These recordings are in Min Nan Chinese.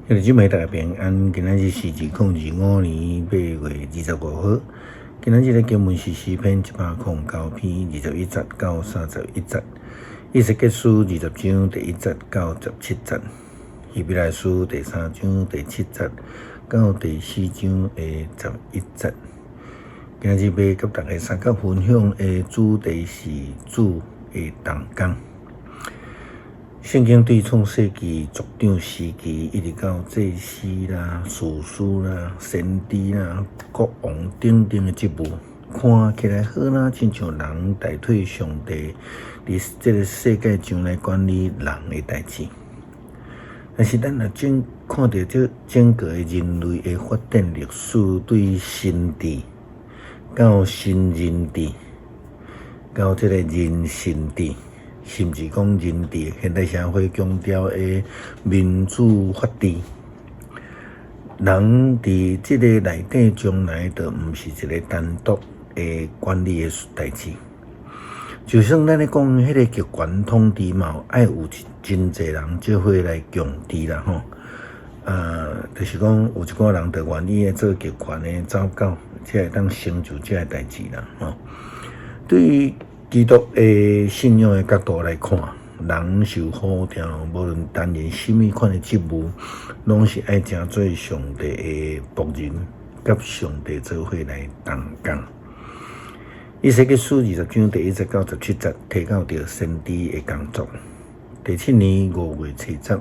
兄弟姊妹大家平安，今仔日是2025年8月25號。今仔日的經文是詩篇109篇21節到31節，以西結書20章第1節到17節，希伯來書第三章第七節到第四章的11節。今仔日欲佮大家相佮分享的主題是主的同工。聖經對創世紀族長時期，一直到祭司啦、士師啦、先知啦、國王等等的職務，看起來好若親像人代替上帝佇這个世界上來管理人的代誌。但是咱若整看著這整個的人類的發展歷史，對神治到神人治，到這个人神治，甚至講人治，現代社會強調的民主法治，人佇這个內底將來就毋是一个單獨的管理的代誌。就算咱咧講彼个極權統治嘛，有愛有真濟人做伙來共治啦吼。啊，就是講有一寡人就願意做極權的走狗，才會當成就這个代誌啦吼。對於基督的信仰的角度來看，人受呼召，無論擔任啥物款的職務，攏是愛成做上帝的僕人，佮上帝做伙來同工。以西結書20章第1節到17節提到著先知的工作。第七年5月初十，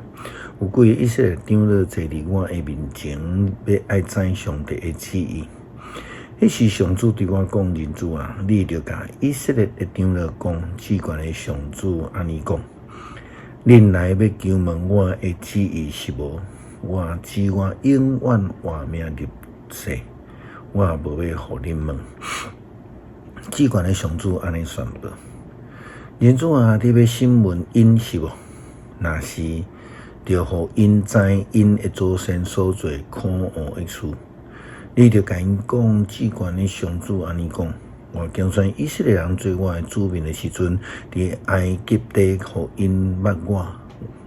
有幾個以色列長老坐佇我的面前，欲愛知上帝的旨意。彼時上主對我講：人子啊，你著共以色列的長老講，至懸的上主按呢講：恁來欲求問我的旨意是無？我只我永遠活命立誓，我無欲予恁問。至懸的上主按呢宣布：人子啊，你欲審問𪜶是無？若是，著予𪜶知𪜶的祖先所做可惡的事。你著共𪜶講，至懸的上主按呢講：我揀選以色列人做我的子民的時陣，佇埃及地予𪜶捌我。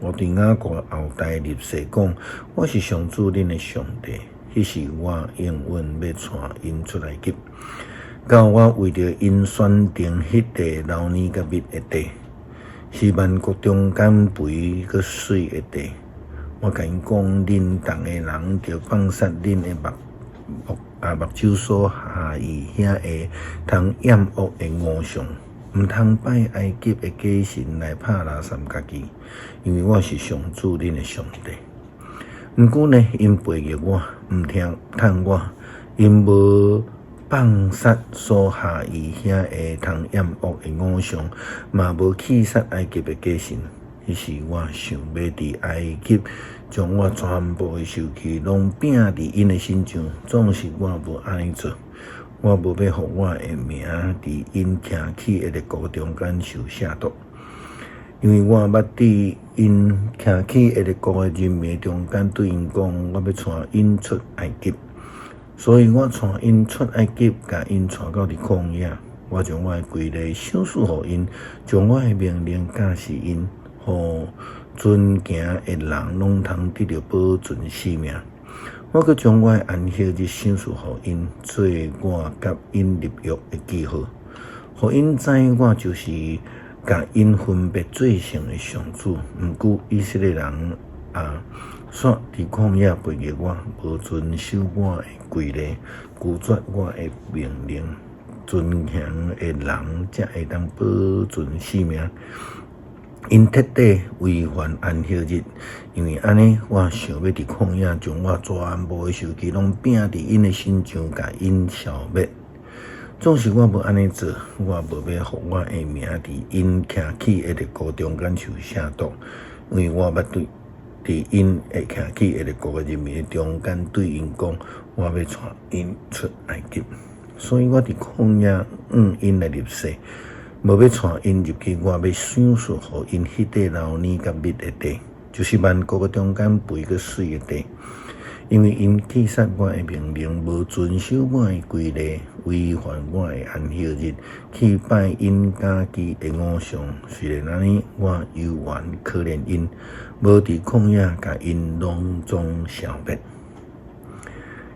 我對雅各後代立誓講，我是上主恁的上帝。彼時我應允欲帶𪜶出埃及，到我為著𪜶選定彼塊流奶佮蜜的地，是萬國中間肥閣媠的地。我共𪜶講，恁逐个人著放殺恁的目睭所合意遐个通厭惡的偶像，毋通拜埃及的假神來拍垃圾家己，因為我是上主恁的上帝。毋過呢，𪜶背逆我，毋聽從我，𪜶無放殺所合意遐个通厭惡的偶像，嘛無棄殺埃及的假神。彼時我想欲佇埃及將我全部的受氣攏摒佇𪜶的身上，總是我無按呢做，我無欲予我的名佇𪜶徛起的列國中間受褻瀆，因為我捌佇𪜶徛起的列國的人民中間對𪜶講，我欲帶𪜶出埃及，所以我帶𪜶出埃及，共𪜶帶到佇曠野，我將我的規例賞賜予𪜶，將我的命令教示𪜶。予遵行的人攏通得著保存性命。我閣將我的安息日賞賜予𪜶，做我佮𪜶立約的記號，予𪜶知我就是共𪜶分別做聖的上主。毋過以色列人啊，煞佇曠野背逆我，無遵守我的規例，拒絕我的命令，遵行的人才會當保存性命。𪜶徹底違反安息日，因為按呢，我想欲佇曠野將我全部的受氣攏摒佇𪜶的身上，共𪜶消滅。總是我無按呢做，我無欲予我的名佇𪜶徛起的列國中間受褻瀆，因為我捌對佇𪜶會徛起的列國的人民中間對𪜶講，我欲帶𪜶出埃及，所以我佇曠野向𪜶來立誓。無欲帶𪜶入去，我欲賞賜予𪜶彼塊流奶佮蜜的地，就是萬國的中間肥閣媠的地。因為𪜶棄殺我的命令，無遵守我的規例，違犯我的安息日，去拜𪜶家己的偶像。雖然按呢，我猶原可憐𪜶，無佇曠野共𪜶攏總消滅。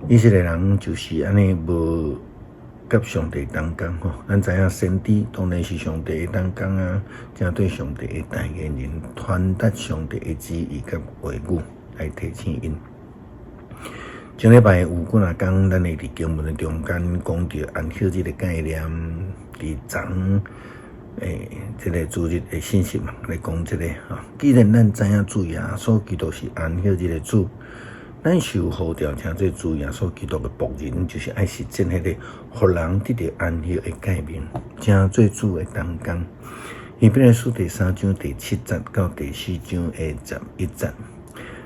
以色列人就是按呢無佮上帝同工吼。咱知影先知當然是上帝的同工啊，成做上帝的代言人，傳達上帝的旨意佮話語來提醒𪜶。上禮拜有幾若工，咱會佇經文的中間講著安息日的概念，佇昨這个主日的信息嘛，來講這个吼。既然咱知影主耶穌基督是安息日的主，咱受呼召成做主耶穌基督的僕人，就是愛實踐彼个予人得著安息的誡命，成做主的同工。希伯來書第三章第七節到第四章的十一節。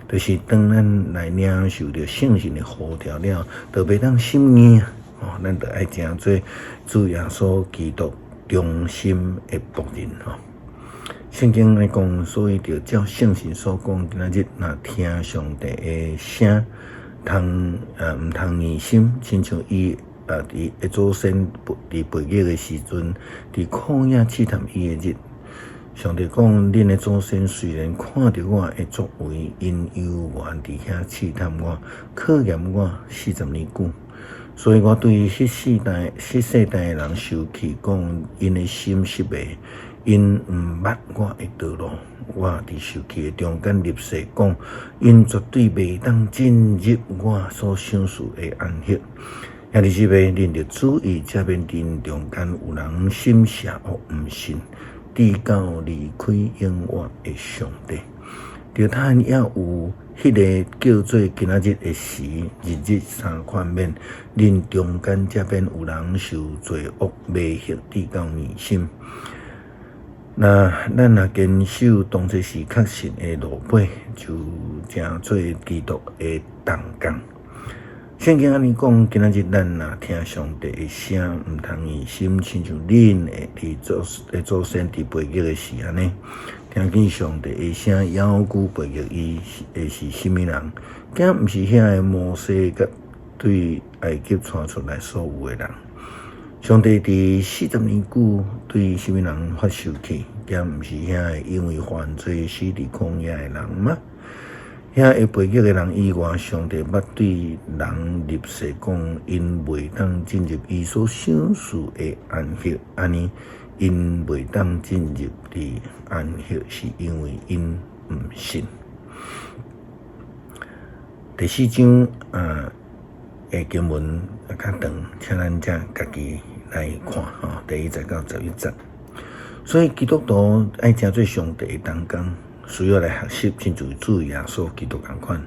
就是當咱來領受著聖神的呼召了，就袂當心硬吼，咱就愛成做主耶穌基督忠心的僕人吼。聖經來講，所以就照聖神所講，今仔日若聽上帝的聲，通毋通硬心，親像伊佇的祖先佇背逆的時陣，佇曠野試探伊的日。上帝講，恁的祖先雖然看著我的作為，𪜶猶原佇遐試探我，考驗我四十年久。所以我對彼世代、彼世代的人受氣，講𪜶的心失迷，𪜶毋捌我的道路。我佇受氣的中間立誓講，𪜶絕對袂當進入我所賞賜的安息。兄弟姊妹，恁著注意，這免恁中間有人心邪惡，毋信，直到離開永活的上帝。著趁猶有彼个叫做今仔日的時，日日三勸勉，恁中間這免有人受罪惡迷惑，直到硬心。那咱若堅守當作是確信的路尾，就成做基督的同工。聖經按呢講，今仔日咱若聽上帝的聲，毋通硬心，親像恁的佇祖的祖先佇背逆的時按呢，聽見上帝的聲，猶閣背逆伊的是啥物人？敢毋是遐个摩西佮對埃及帶出來所有的人？上帝佇四十年久對啥物人發受氣？敢毋是遐个因為犯罪死佇曠野的人嗎？遐个背逆的人以外，上帝捌對人立誓講，𪜶袂當進入伊所賞賜的安息。按呢，𪜶袂當進入佇安息，是因為𪜶毋信。第四章的經文較長，請咱遮家己來看吼，第一節到十一節。所以基督徒愛成做上帝的同工，需要來學習，親像主耶穌基督仝款，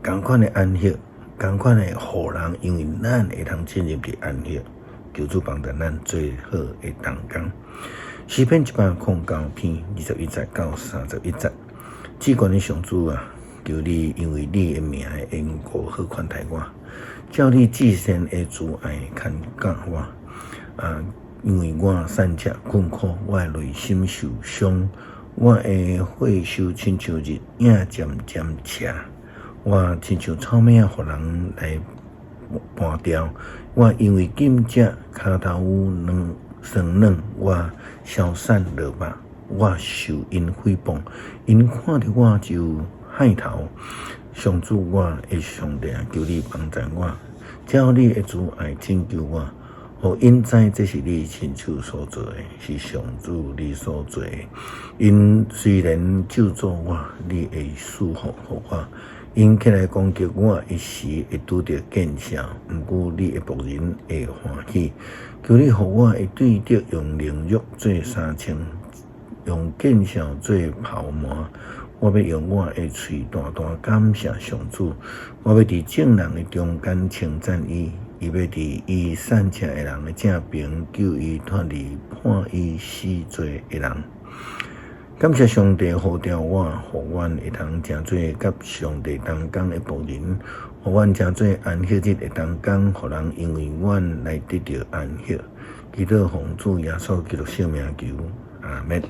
仝款的安息，仝款的予人，因為咱會通進入佇安息，求主幫助咱做好的同工。詩篇一百空九篇二十一節到三十一節，至懸的上主啊，求你因為你的名的緣故，好寬待我，照你至善的慈愛看顧我。因為我散赤困苦，我的內心受傷。我的血壽親像日影漸漸斜，我親像草莓仔，予人來搬掉。我因為禁食，跤頭趺軟酸軟，我消散落肉，我受𪜶誹謗，𪜶看著我就害頭。上主我的上帝啊，求你幫助我，照你的慈愛拯救我。予𪜶知這是你親手所做的，是上主你所做的。𪜶雖然咒詛我，你會賜福予我。𪜶起來攻擊我的時，會拄著見笑。毋過你的僕人會歡喜。求你予我的對敵用凌辱做衫穿，用見笑做袍縵。我欲用我的喙大大感謝上主。我欲佇眾人的中間稱讚伊。伊欲佇伊散赤的人的正爿，救伊脫離判伊死罪的人。感謝上帝呼召我，予阮會通成做佮上帝同工的僕人，予阮成做安息日的同工，予人因為阮來得著安息。祈禱奉主耶穌基督聖名求，阿們。